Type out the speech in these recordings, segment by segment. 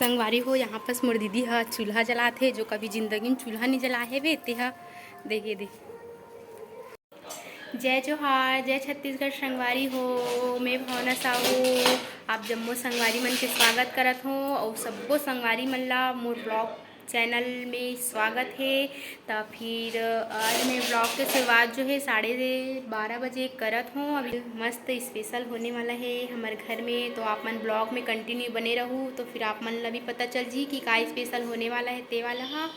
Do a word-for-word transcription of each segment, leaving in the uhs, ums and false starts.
संगवारी हो, यहाँ पस मोर दीदी ह चूल्हा जलात हे, जो कभी जिंदगी में चूल्हा नहीं जला हेवे, ते ह देखे दे। जय जोहार, जय छत्तीसगढ़ संगवारी हो। मैं भावना साहू आप जम्मो संगवारी मन के स्वागत करत हों, अउ सब्बो संगवारी मन ला मोर ब्लॉग चैनल में स्वागत हे। त फिर आज मैं ब्लॉग के शुरुआत जो है साढ़े बारह बजे करत हों। अभी मस्त स्पेशल होने वाला है हमर घर में, तो आप मन ब्लॉग में कंटिन्यू बने रहू, तो फिर आप मन ला भी पता चल जी कि का स्पेशल होने वाला है ते वाला हा।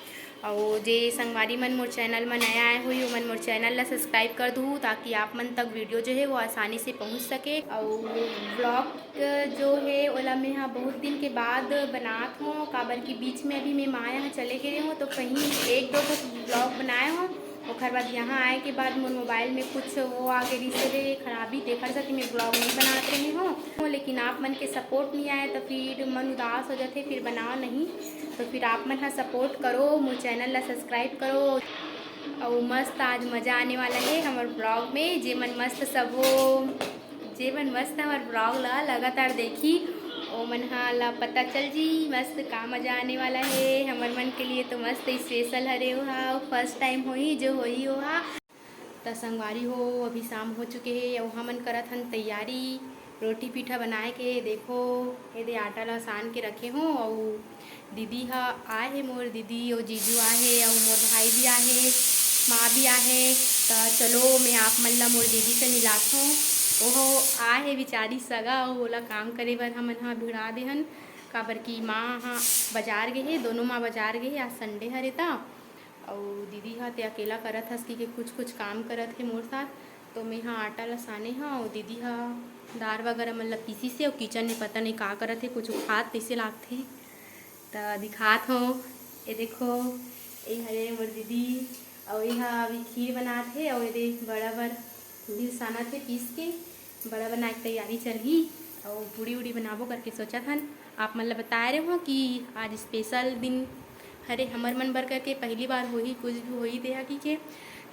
अउ जे संगवारी मन मोर चैनल म नया आए होही, ओमन मोर चैनल ला सब्सक्राइब कर दूहू, ताकि आप मन तक वीडियो जो है वो आसानी से पहुंच सके। अउ ब्लॉग जो है ओला मैं हा बहुत दिन के बाद बनात हों, काबर कि बीच में अभी मैं माँ यहाँ चले गए हों, तो कहीं एक दो ठो ब्लॉग बनाए हों। ओखर बाद यहाँ आए के बाद मोर मोबाइल में कुछ वो आ गए रिसे रे खराबी, तेखर सेती मैं ब्लॉग नहीं बनात रही हों। लेकिन आप मन के सपोर्ट नहीं आए तो फिर मन उदास हो जाथे, फिर बनाओ नहीं। तो फिर आप मन हा सपोर्ट करो, मोर चैनल ला सब्सक्राइब करो। अउ मस्त आज मजा आने वाला है हमर ब्लॉग में। जे मन मस्त सबो, जे मन मस्त हमर ब्लॉग ला लगातार देखी, ओ मन हा ला पता चल जी मस्त का मजा आने वाला है। हमर मन के लिए तो मस्त स्पेशल हरे ओहा, फर्स्ट टाइम होही जो होही ओहा। त संगवारी हो, अभी शाम हो चुके हे अउ हमन करत हन तैयारी रोटी पीठा बनाए के। देखो, एदे आटा ला सान के रखे हों अउ दीदी ह आए हे, मोर दीदी अउ जीजू आए हे अउ मोर भाई भी आए हे, माँ भी आए हे। त चलो, मैं आप मन ला मोर दीदी से मिलात हों। ओहो आए हे बिचारी सगा, अउ ओला काम करे बर हमन ह भिड़ा दे हन, काबर कि माँ ह बाजार गे हे, दोनों माँ बाजार गे हे, आज संडे हरे त। अउ दीदी ह ते अकेला करत हस कि के कुछ कुछ काम करत हे मोर साथ। तो मैं ह आटा ल साने हव अउ दीदी ह दार वगैरह मन ल पीसिस हे अउ किचन में पता नहीं का करत हे, कुछ खात तइसे लागथे। त दिखात हव, ए देखो, ए हरे मोर दीदी, अउ ए ह अभी खीर बनात हे अउ ए दे बड़ा बर दिल सानत हे पीस के। बड़ा बनाए के तैयारी चलही अउ पूड़ी उड़ी बनाबो करके सोचत हन। आप मन ल बताए रहे हो कि आज स्पेशल दिन हरे हमर मन बर करके, पहली बार होही कुछ भी होही तेहा की के।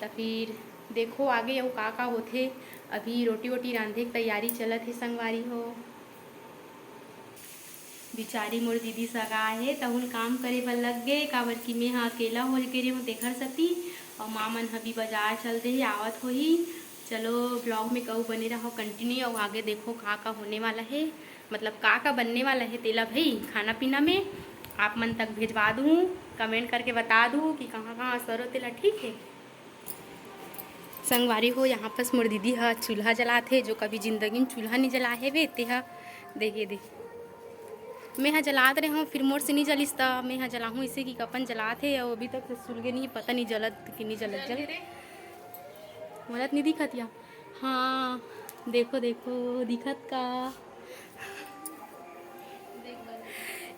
त फिर देखो आगे अउ का का होथे। अभी रोटी वोटी रांधे के तैयारी चलत हे संगवारी हो। बिचारी मोर दीदी सगा हे, तहुल काम करे बर लग गे, काबर कि मैं ह अकेला होल के रहे हूँ तेखर सती, अउ माँ मन ह भी बाजार चल दे हे, आवत होही। चलो ब्लॉग में कहू बने रहो कंटिन्यू, अउ आगे देखो का का होने वाला है, मतलब का का बनने वाला है तेला भाई खाना पीना में आप मन तक भेजवा दूँ, कमेंट करके बता दूँ कि कहाँ कहाँ असर हो तेला, ठीक है। संगवारी हो, यहाँ पस मोर दीदी ह चूल्हा जलात हे, जो कभी जिंदगी में चूल्हा नहीं जला हेवे, ते ह देखे दे। मैं ह जलात रहे हूँ, फिर मोर से नहीं जलिस, त मैं ह जलाहूँ इसे कि अपन जलात हे, अउ अभी तक से सुलगे नहीं, पता नहीं जलत कि नहीं जलत, जल मोलत नहीं दिखत या। हाँ, देखो, देखो, दिखत का?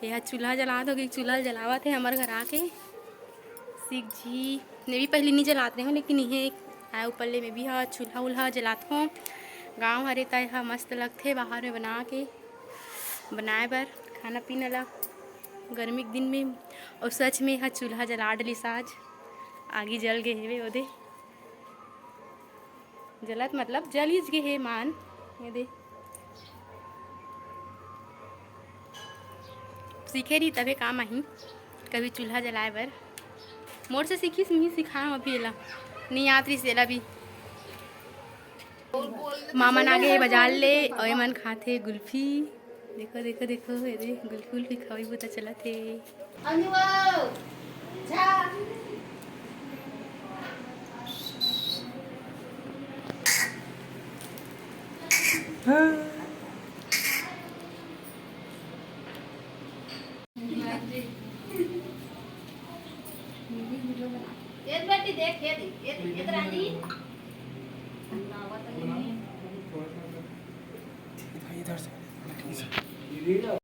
ये ह चूल्हा जलात हो कि चूल्हा जलावत हे हमर घर आके। सीख जी, मैं भी पहले नहीं जलात रहे हूँ, लेकिन इहे आए ऊपर ले मैं भी हा चूल्हा उल्हा जलात हूँ। गाँव हरे त एहा मस्त लगथे बाहर में बना के, बनाए बर खाना पीना ला गर्मी के दिन में। और सच में हा चूल्हा जला डलिस आज, आगी जल गए हेवे ओदे। जलत मतलब जलिस गे हे मान, ये दे। सीखे रही तभे काम आही कभी चूल्हा जलाए बर। मोर से सीखिस, मैं ही सिखाए हूँ अभी एला। नहीं आत रहिस एला भी। मामन आ गे हे बाजार ले, अउ एमन खाथे गुल्फी। देखो, देखो, देखो, ये दे, गुल्फी, गुल्फी खवाई बुता चलत हे। अनु आओ, जा। ये बेटी देख, ये देख, ये देख, ये रानी। इधर से।